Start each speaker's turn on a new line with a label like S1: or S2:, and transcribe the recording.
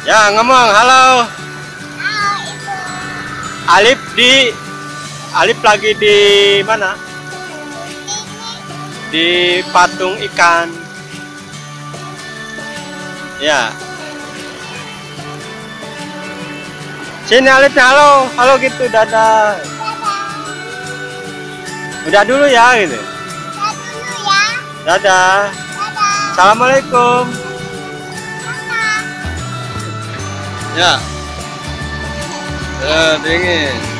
S1: Ya, ngomong halo.
S2: Halo, Ibu.
S1: Alif lagi di mana? Di patung ikan. Ya. Sini Alifnya, halo, halo gitu, dadah.
S2: Dadah.
S1: Udah dulu ya gitu.
S2: Udah dulu ya.
S1: Dadah.
S2: Dadah.
S1: Assalamualaikum.
S2: Dadah.
S1: Ya. Dingin.